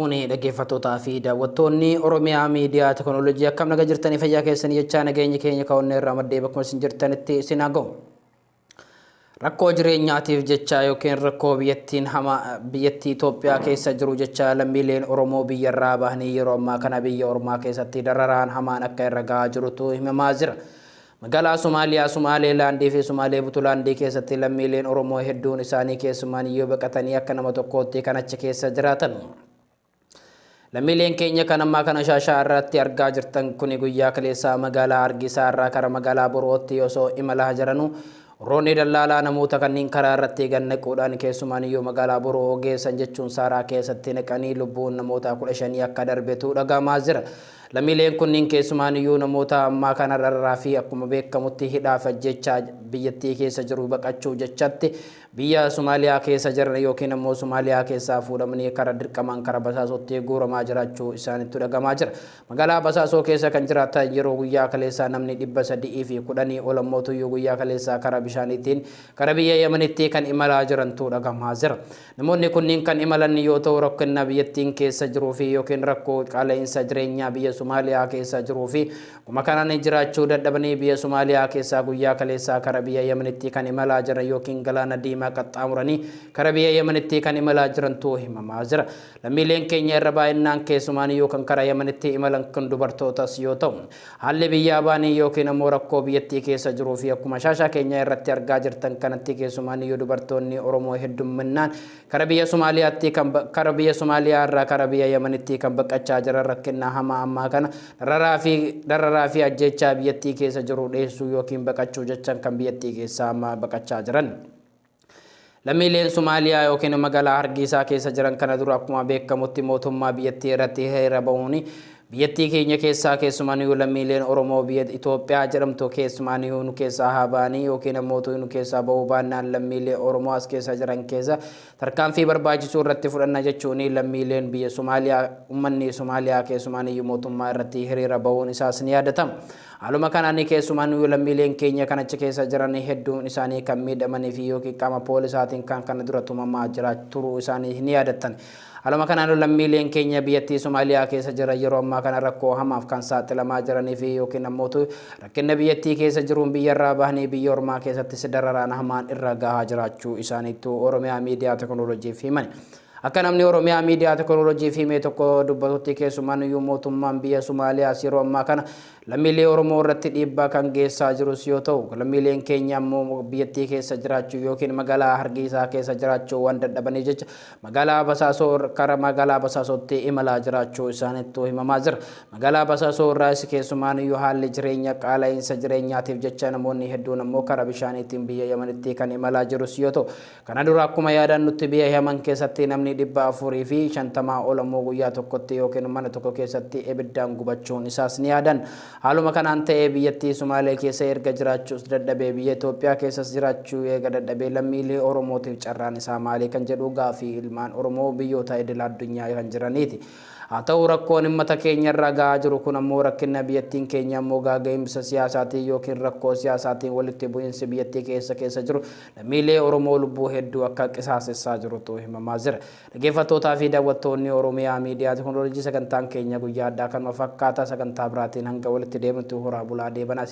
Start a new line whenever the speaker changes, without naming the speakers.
Fuunee dhaggeeffattootaa fi daawwattoonni Oromiyaa Miidiyaa Teknoolojii akkam naga jirtanii fayyaa keessanii jechaa nageenyi keenya kaa'onnee irraa maddee bakkuma isin jirtanitti isin haa ga'u. Rakkoo jireenyaatiif jecha yookiin rakkoo biyyattiin hama biyyattii Itoophiyaa keessa jiru jecha lammiileen Oromoo biyyarraa bahanii yeroo ammaa kana biyya ormaa keessatti dararaan hamaan akka irra gahaa jirutu himamaa jira. Magaalaa Somaaliyaa Sumaalee Laandii fi Sumaalee Butulaandii keessatti lammiileen Oromoo hedduun isaanii keessumaan yoo baqatanii akka nama tokkootti kan achi keessa jiraatan. Lammiileen keenya kan ammaa kana shaashaa irratti argaa jirtan kuni guyyaa kaleessaa magaalaa Hargeysaa irraa kara magaalaa Borootti osoo imalaa jiranuu warroonni dallaalaa namoota kanneen karaa irratti gad naquudhaan keessumaan iyyuu magaalaa Boroo geessan jechuun saaraa keessatti naqanii lubbuun namoota 15 akka darbetu dhagahamaa jira. Lammiileen kunniin keessumaaniyyuu namoota ammaa kana dararaa fi akkuma beekamutti hidhaa fi ajjeechaa biyyattii keessa jiru baqachuuf jechatti biyya Somaaliyaa keessa jiran yookiin ammoo Somaaliyaa keessaa fuudhamanii kara dirqamaan kara Basaasootti guuramaa jiraachuu isaanittu dhagamaa jira. Magaalaa Basaasoo keessa kan jiraatan yeroo guyyaa kaleessaa namni 310 ol ammootuyyuu guyyaa kaleessaa kara bishaaniitiin kara biyya Yamanitti kan imalaa jirantu dhagamaa jira. Namoonni kunniin kan imalan yoo ta'u rakkinna biyyattiin keessa jiruu fi yookiin rakkoo qaala'insa jireenyaa biyya Somaaliyaa keessa jiruu fi akkuma kanaan jiraachuu dadhabanii biyya Somaaliyaa keessaa guyyaa kaleessaa kara biyya Yamanitti kan imalaa jiran yookiin galaana diimaa qaxxaamuranii kara biyya Yamanitti kan imalaa jirantu himamaa jira. Lammiileen keenya irra baay'innaan keessumaaniyyuu kan kara Yamanitti imalan kun dubartootas yoo ta'u haalli biyyaa ba'anii yookiin ammoo rakkoo biyyattii keessa jiruu fi akkuma shaashaa keenya irratti argaa jirtan kanatti keessumaaniyyuu dubartoonni Oromoo heddumminnaan kara biyya Somaaliyaatti kan kara biyya Somaaliyaa irraa kara biyya Yamanitti kan baqachaa jiran rakkinna hamaa ammaa kana dararaa fi dararaa fi ajjeechaa biyyattii keessa jiru dheessuu yookiin baqachuu jechan kan biyyattii keessaa amma baqachaa jiran. Lammiileen Somaaliyaa yookiin magaalaa Hargeysaa keessa jiran kana dura akkuma beekamutti mootummaa biyyattii irratti hiriira bahuun biyyattii keenya keessaa keessumaaniyyuu lammiileen Oromoo biyya Itoophiyaa jedhamtu keessumaaniyyuu nu keessaa haa ba'anii yookiin ammoo nu keessaa bahuu baannaan lammiilee Oromoo as keessa jiran keessa tarkaanfii barbaachisuu irratti fudhanna jechuun lammiileen biyya Somaaliyaa ummanni Somaaliyaa keessumaaniyyuu mootummaa irratti hiriira bahuun isaas ni yaadatama. Haaluma kanaan keessumaaniyyuu lammiileen keenya kan achi keessa jiran hedduun isaanii kan miidhamanii fi yookiin qaama poolisaatiin kan kana dura tumamaa jira turuu isaanii ni yaadattan. Haaluma kanaan lammiileen keenya biyyattii Somaaliyaa keessa jiran yeroo ammaa kana rakkoo hamaaf kan saaxilamaa jiranii fi yookiin ammoo rakkina biyyattii keessa jiruun biyyarraa bahanii biyya ormaa keessattis dararaan hamaan irra gahaa jiraachuu isaaniitu Oromiyaa Miidiyaa Teknooloojiif himan. Akka namni Oromiyaa Miidiyaa Teknooloojiif hime tokko dubbatutti keessumaaniyyuu mootummaan biyya Somaaliyaas yeroo ammaa kana lammiilee Oromoo irratti dhiibbaa kan geessaa jirus yoo ta'u lammiileen keenya ammoo biyyattii keessa jiraachuu yookiin magaalaa Hargeysaa keessa jiraachuu waan dadhabaniif jecha magaalaa Basaasoo kara magaalaa Basaasootti imalaa jiraachuu isaanittu himamaa jira. Magaalaa Basaasoo irraas keessumaaniyyuu haalli jireenya qaala'insa jireenyaatiif jecha namoonni hedduun ammoo kara bishaaniitiin biyya Yamanitti kan imalaa jirus yoo ta'u kana dura akkuma yaadannutti biyya Yaman keessatti namni 450 ol ammoo guyyaa tokkotti yookiin mana tokko keessatti ibiddaan gubachuun isaas ni yaadan. Haaluma kanaan ta'ee biyyattii Sumaalee keessa erga jiraachuus dadhabee biyya Itoophiyaa keessas jiraachuu eega dadhabee lammiilee Oromootiif carraan isaa maali kan jedhu gaafii ilmaan Oromoo biyyoota idil addunyaa kan jiraniiti. Haa ta'u rakkoon ummata keenya irra gahaa jiru kun ammoo rakkina biyyattiin keenya ammoo gaaga'imsa siyaasaatiin yookiin rakkoo siyaasaatiin walitti bu'insi biyyattii keessa keessa jiru lammiilee Oromoo lubbuu hedduu akka qisaasessaa jirutu himamaa jira. Dhaggeeffattootaa fi daawwattoonni Oromiyaa Miidiyaa Teknoolojii sagantaan keenya guyyaa addaa kanuma fakkaata sagantaa biraatiin hanga walitti deemnutti horaa bulaa deebanaa.